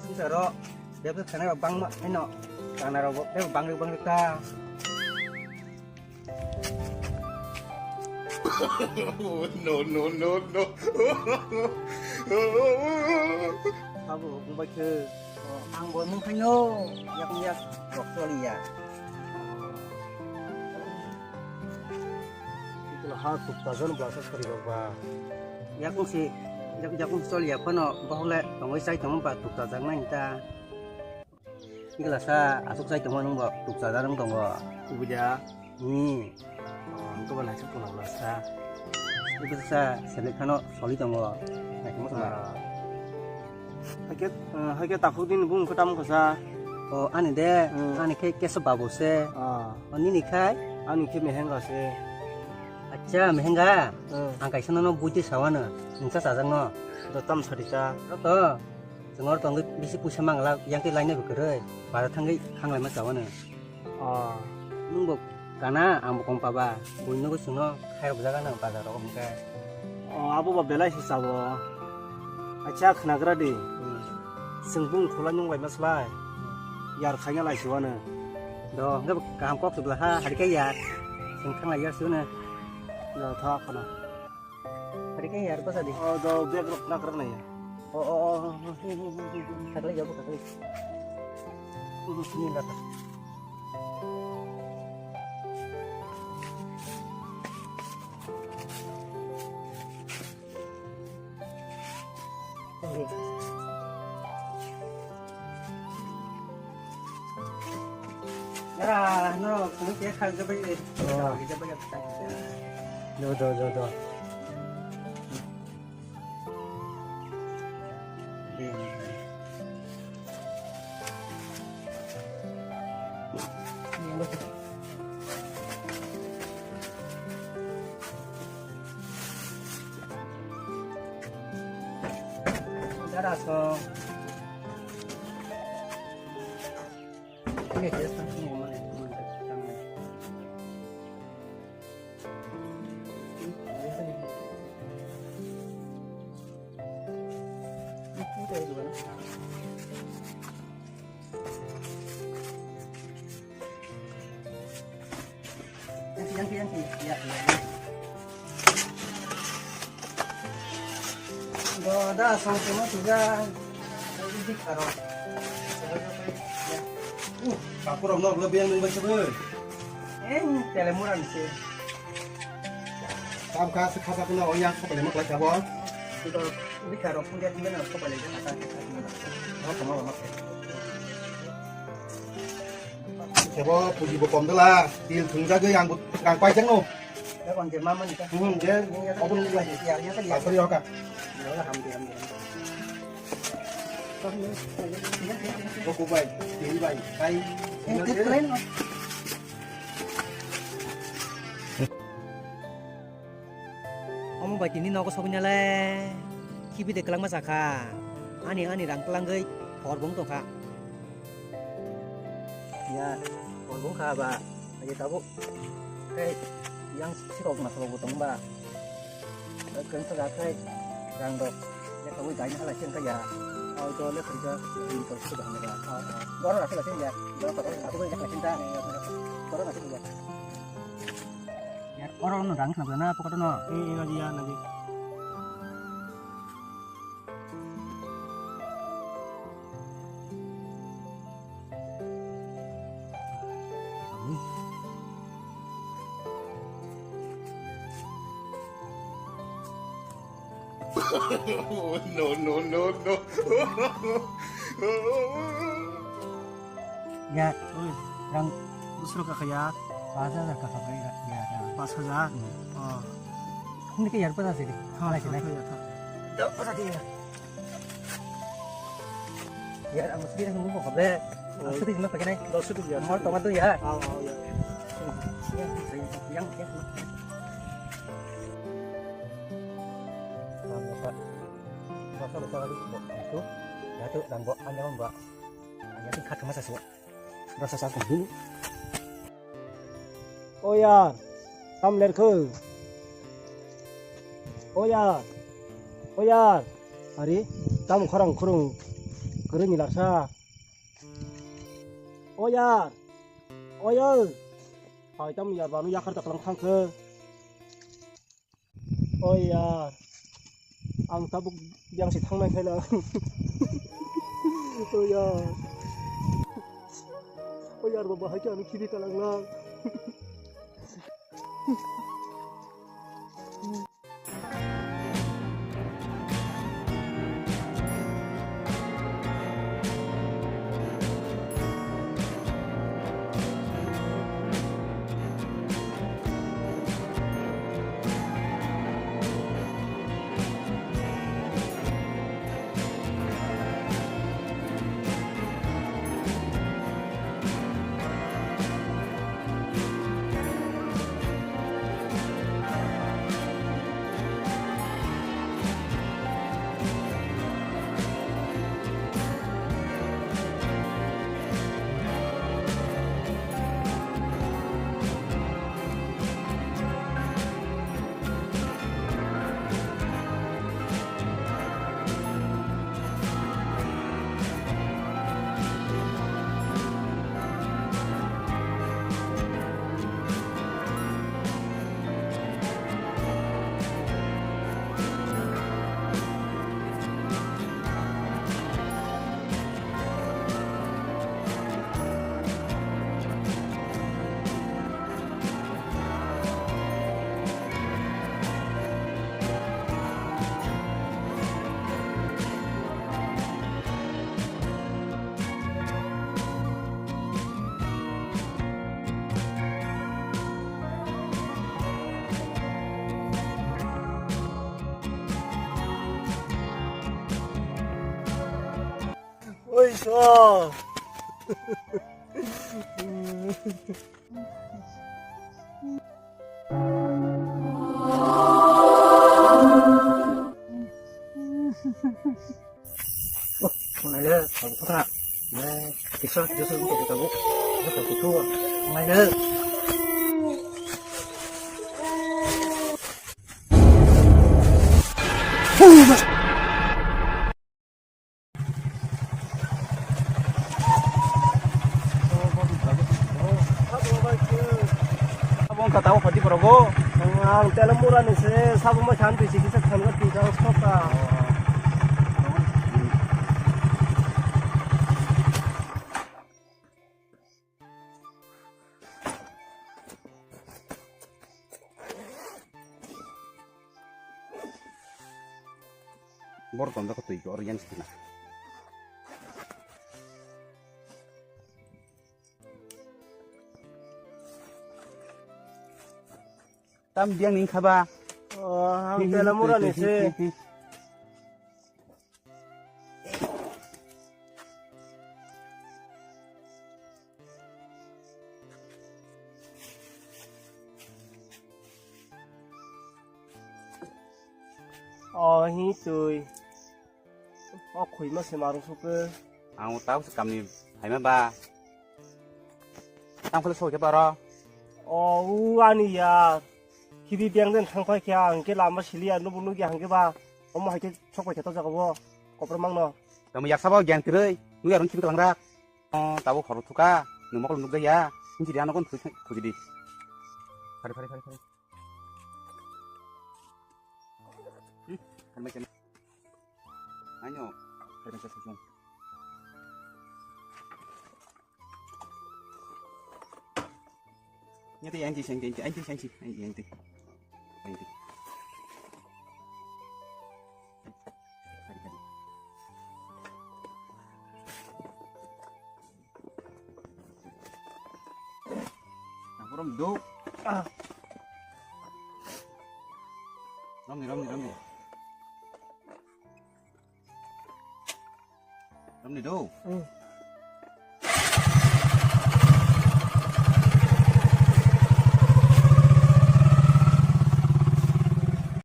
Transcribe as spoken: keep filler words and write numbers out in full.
Sungsaro bebsa khana rok bangma haino chana rok bo bebsa bangri bangri ta. No, no, no, no. Sabo wngbai khe. Ang bo nung khaino yak yak rok choli ya. Itula ha tuk tajan blasa sari rok ba. Yakung si, yak-, yakung si choli ya phano, bohok le tongwi chai tongma ba tuk chajak nai ta. Iglasa asuk chai tongma nung bo tuk chajak nung tongo. Kubui da? Hmm. Oh, ang to ba naisuk tong la sa. Iglasa selek khano choli tongo. Naikhe mo tongma. Ah. Haikhe, ah, haikhe takhuk din bung khe tamo kha sa? Oh, ani de, hmm, ani khe Kesab babu se. Ah. Oh, nini khai? Ani khe Mehenga se. Acha, Mehenga. Hmm. Ang kaisa nono buiti sawano. Nungsa chajakno. Do tam sari cha. Roto. Chwng oro tongwi bisi puisa mangla, yang tei lainai bo kwrwi. Bazar thangwi khanglaima chawano. Oh. Nwng bo kana, ang bo kong paba. Buino bo chwngno khairok jaga nang bazar rogo hwnkhe. Oh, abo ba belai se chao. Acha khnagra di. Hmm. Chwng bung khulai nung laima slai. Yar khaina lai siwano. Do, hwnkhe bo kaham kok se bwla ha, hari khe yar. Chwng thanglai yar siwano. Do, tha khana. Hari khe yar bwsa di. Oh, do bag rok nak rok nai. Oh, oh, oh, oh. Kaklai yabo kaklai. Ni lata. Yara, no, kung ke khang ke bai. Oh. Ke bai. Do, do, do, do. Dara so. Bo da song song no suja. Bikha rok. Uh, kaku rok nok lo beng nung bai sabo. Eh, tele muran se. Kam ka se khasa kuna o yang khapale mak lai sabo. Bikha rok pun dia tinggal nak khapale dia nak. Kebo puji bo kom dela, til thung jagwi ang bo rang paijak no. Hmm, je, obo nung lai. Asori hoka. Boku bai, til bai, kai. Omo bai tini nogo sogwi nale khibi de kwlangma sakha. Ani, ani rang kwlangwi hor bong tongkha. Ya, hor bong kha ba. Aye tabuk. Hey, yang sirok na sirok bo tong ba. Keng sa ga khai rang dok. Ya tabuk gai na la chen ka ya. Au to le kri ka. Ni to su ga na ba. Dor na la chen ya. Dor ka dor na bai ya la chen ta. Dor na chen ya. Yar, oro no rang khna na pocket no. Eh, eh, nadi ya, nadi. No, no, no, no. Ya, oi, rang bwswk kakha ya? Pas hajar kakha bai ya, ya. Pas hajar? Hmm. Oh. Hindi ke yar pas hajar. Ha, lai ha, lai. Ha, ha. Do pas hajar ya. Yar, ang sini nunggu kok be. Ang sini nunggu pakai nai. Dos sudi ya. Mau tomat tuh ya. Oh, oh ya. Yang, yang, yang. Rasa rasa lagi, Mbok. Itu, ya tuh, dan Mbok, panjang, Mbok. Hanya tingkat ke masa suat. Rasa sakit dulu. O yar, tam lerkhe. O yar, o yar. Ari, tam khorang khurung. Kwrwi ni laksa. O yar. O yar. Hai tam yar banu yakar taklang thangkhe. O yar. Ang tabuk yang si thangnai khaina. O yar. O yar baba hai khe ano khibi kalang lang. Oi, so. Nai le, tabuk kha. Nai, kisa, kisa, kisa, tabuk. Kisa, kisa, nai le. Abo wngkha tabuk pati borok o. Ang tela mura ni se sabuk ma khan twi chikisa khan ga twi jang sokha. Bor tonjak twi ko yang sikina. Tam biang ning khaba. Oh, ang tela mura ni se. Oh, hi tui. O khoi ma se marung suke. Ang tau se kamni haima ba. Tang khole soi ke baro. O u ani ya. Khibi biang den thang phai khe ang ke lama sili ya nubu nugi hang ke ba. Omo hai ke sok phai khe to jaga bo. Kopra mang no. Tamo yaksa ba gyan kirei. Nu yarung khibi kalang rak. O tabo khoro thuka. Nu mokol nuk ya. Hinji dia no kon thuji di. Phari phari phari phari. Hmm, kan macam. Anyo, kan macam sujung. Nyati anti santi anti anti santi anti anti anti. Rom do. Rom ni, rom ni, rom ni. Rom ni do. Hmm.